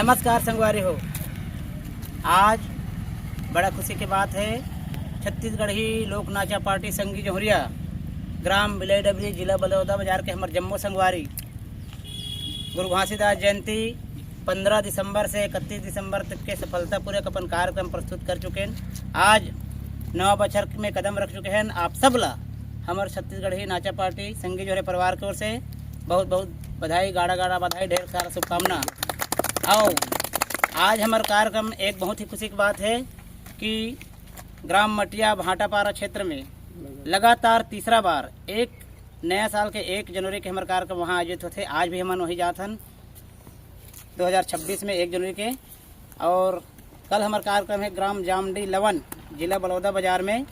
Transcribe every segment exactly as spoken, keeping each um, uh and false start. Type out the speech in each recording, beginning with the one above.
नमस्कार संगवारी हो, आज बड़ा खुशी के बात है, छत्तीसगढ़ी लोक नाचा पार्टी संगी जौहरिया, ग्राम बिलई डबरी, जिला बलौदा बाजार के हमर जम्मो संगवारी गुरु घासीदास जयंती पंद्रह दिसंबर से इकतीस दिसंबर तक के सफलतापूर्वक अपन कार्यक्रम प्रस्तुत कर चुके हैं। आज नवा बछर में कदम रख चुके हैं। आप सब ला हमर छत्तीसगढ़ी नाचा पार्टी संगी जौहरिया परिवार की ओर से बहुत बहुत बधाई, गाड़ा गाड़ा बधाई, ढेर सारा शुभकामना। आओ, आज हमर कार्यक्रम एक बहुत ही खुशी की बात है कि ग्राम मटिया भाटापारा क्षेत्र में लगातार तीसरा बार एक नया साल के एक जनवरी के हमर कार्यक्रम वहाँ आयोजित होथे। आज भी हमन वहीं जात हन दो हज़ार छब्बीस में एक जनवरी के। और कल हमर कार्यक्रम है ग्राम जामडी लवन, जिला बलौदा बाजार में।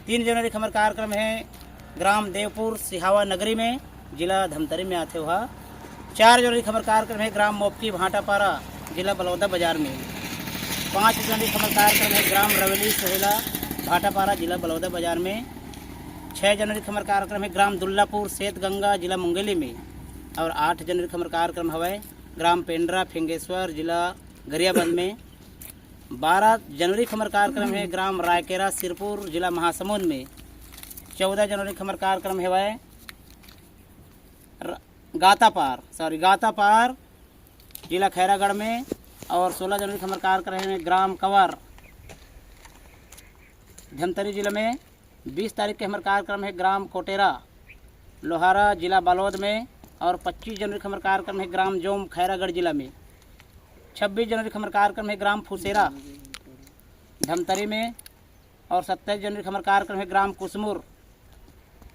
तीन जनवरी के हमर कार्यक्रम है ग्राम देवपुर सिहावा नगरी में, जिला धमतरी में आथे वहा। चार जनवरी के हमर कार्यक्रम है ग्राम मोपकी भाटापारा, जिला बलौदा बाजार में। पाँच जनवरी के हमर कार्यक्रम है ग्राम रवेली सोहेला भाटापारा, जिला बलौदा बाजार में। छः जनवरी के हमर कार्यक्रम है ग्राम दुल्लापुर सेत गंगा, जिला मुंगेली में। और आठ जनवरी के हमर कार्यक्रम हवय ग्राम पेंड्रा फिंगेश्वर, जिला गरियाबंद में। बारह जनवरी के हमर कार्यक्रम है ग्राम रायकेरा सिरपुर, जिला महासमुंद में। चौदह जनवरी के हमर कार्यक्रम हवय र-, गातापार, सॉरी, गातापार, जिला खैरागढ़ में। और सोलह जनवरी के हमर कार्यक्रम है ग्राम कवर, धमतरी जिला में। बीस तारीख के हमर कार्यक्रम है ग्राम कोटेरा, लोहारा, जिला बालोद में। और पच्चीस जनवरी के हमर कार्यक्रम है ग्राम जोम, खैरागढ़ जिला में। छब्बीस जनवरी के हमर कार्यक्रम है ग्राम फुसेरा, धमतरी में। और सत्ताईस जनवरी के हमर कार्यक्रम है ग्राम कुसमुर,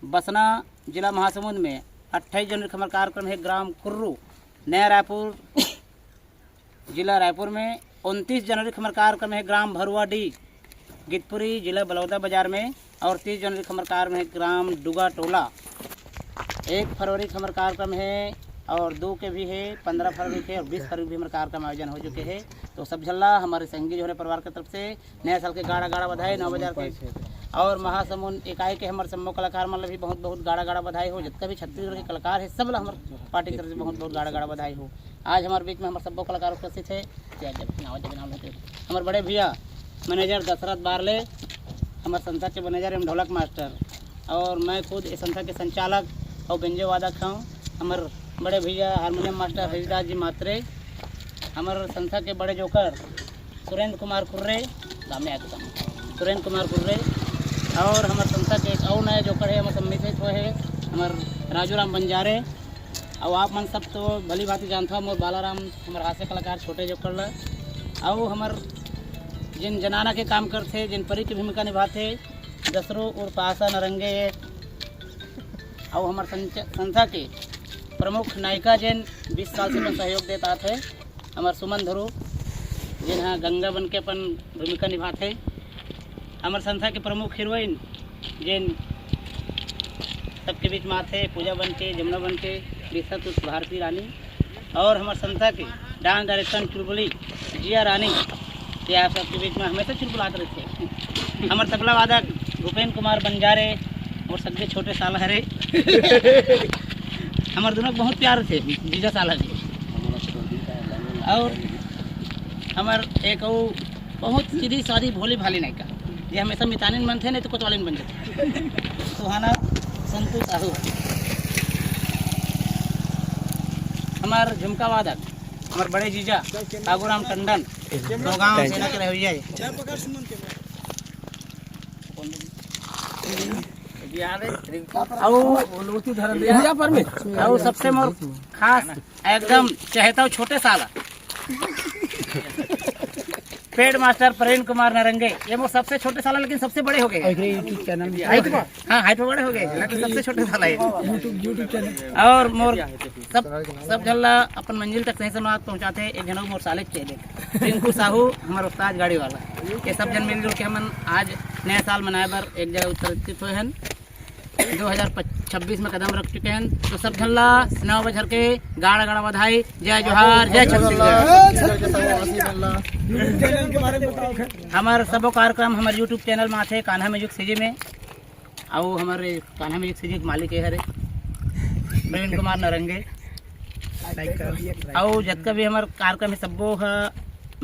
बसना, जिला महासमुंद में। अट्ठाईस जनवरी के हमर कार्यक्रम है ग्राम कुर्रू, नया रायपुर, जिला रायपुर में। उनतीस जनवरी के हमर कार्यक्रम है ग्राम भरुआडीह, गितपुरी, जिला बलौदा बाजार में। और तीस जनवरी के हमर कार्यक्रम है ग्राम डुगा टोला। एक फरवरी के हमर कार्यक्रम है और दो के भी है, पंद्रह फरवरी के और बीस फरवरी भी हमर कार्यक्रम आयोजन हो चुके हैं। तो सब झल्ला हमर संगी जौहरिया परिवार के तरफ से नया साल के गाड़ा गाड़ा बधाई, नवा बाजार के। और महासमुंद इकाई के हमर सम्मो कलाकार मन ला भी बहुत बहुत गाड़ा गाड़ा बधाई हो। जितना भी छत्तीसगढ़ के कलाकार है, सब ला हमर पार्टी की तरफ से बहुत बहुत गाड़ा गाड़ा बधाई हो। आज हमर बीच में हमर सब्बो कलाकार उपस्थित है। जय जब नाव जब नाम लेते हैं। हमर बड़े भैया मैनेजर दशरथ बारले, हमर संस्था के मैनेजर एवं ढोलक मास्टर, और मैं खुद इस संस्था के संचालक और बेंजो वादक हूँ। हमर बड़े भैया हारमोनियम मास्टर हरिदास जी मात्रे, हमर संस्था के बड़े जोकर सुरेंद्र कुमार कुर्रे, सामने आके सामने, सुरेंद्र कुमार कुर्रे। और हमर संस्था के एक और नया जोकर है, हमर सम्मिलित हुए है, हमर राजू राम बंजारे। और आप मन सब तो भली भांति जानथव, मोर बालाराम, हमर हास्य कलाकार छोटे जोकर ला। और हमर जिन जनाना के काम करथे, जिन परी की भूमिका निभाथे, दसरो उर्फ आशा नरंगे। और हमर संच-, संस्था के प्रमुख नायिका, जेन बीस साल से अपन सहयोग देत आत है, हमर सुमन ध्रुव, जेन ह गंगा बन के अपन भूमिका निभाथे। हमर संस्था के प्रमुख हीरोइन, जेन सबके बीच में आथे, पूजा बन के, जमुना बन के, बिस्सा तुस भारती रानी, और हमर संस्था के डांस डायरेक्शन चुलबुली जिया रानी, ये आप सबके बीच में हमेशा चुलबुलात रहथे। हमर तबला वादक भूपेन कुमार बंजारे, और सबसे छोटे साला हरे। हमर दोनों बहुत प्यार थे जीजा साला जी। और हमर एक अउ बहुत सीधी सादी भोली भाली नायिका, ये हमेशा मितानिन बनथे, नहीं तो कोतवालिन बन जाथे। सुहाना संतु साहू। हमर झुमका वादक, हमर बड़े जीजा बाबूराम टंडन, नौगांव सेना के रहवैया है। अउ अउ सबसे मोर खास एकदम चहेता छोटे साला पेड मास्टर प्रेम कुमार नरंगे, ये मोर सबसे छोटे साला लेकिन सबसे बड़े हो गए। एकरे YouTube चैनल में हाइट पर, हाँ, हाइट पर बड़े हो गए, लेकिन सबसे छोटे साला है। YouTube, YouTube channel. और मोर सब, सब झल्ला अपन मंजिल तक सही सलामत पहुंचाथे, एक झन मोर साले के चेले, रिंकू साहू, हमर उस्ताद गाड़ी वाला। ये सब झन मिलजुल के हमन आज नया साल मनाए बर एक जगह एकत्रित हुए हैं। दो हज़ार छब्बीस में कदम रख चुके हैं, तो सब झन ला नवा बछर के गाड़ा गाड़ा बधाई। जय जोहार, जय छत्तीसगढ़। हमर सबो कार्यक्रम हमर YouTube चैनल में आथे, कान्हा म्यूजिक सीजी में। अउ हमर कान्हा म्यूजिक सीजी के मालिक ये हरे प्रवीण कुमार नरंगे। अउ जतका भी हमर कार्यक्रम हे, सब्बो ह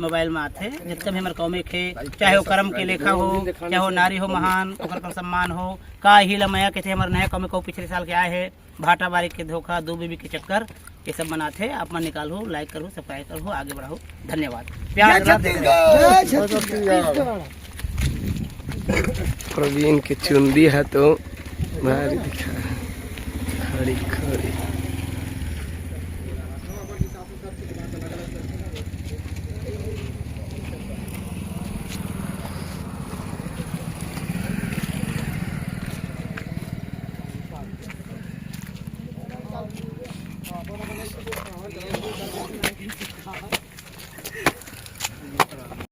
मोबाइल म आथे। जतका भी हमर कॉमिक हे, चाहे वो कर्म के लेखा हो, चाहे वो नारी हो महान, ओकर पर सम्मान हो, का हीला मया कथे, हमर नया कॉमिक अउ पिछले साल के आए हे, भाटा बारी के धोखा, दू बीबी के चक्कर, ये सब बनाथे। आप मन निकालहू, लाइक करहू, सब्सक्राइब करहू, आगे बढ़ाहू। धन्यवाद, प्यार जय दुलार देत रहो। छत्तीसगढ़। प्रवीण के चुंदी ह तो भारी दिखा, खड़ी खड़ी।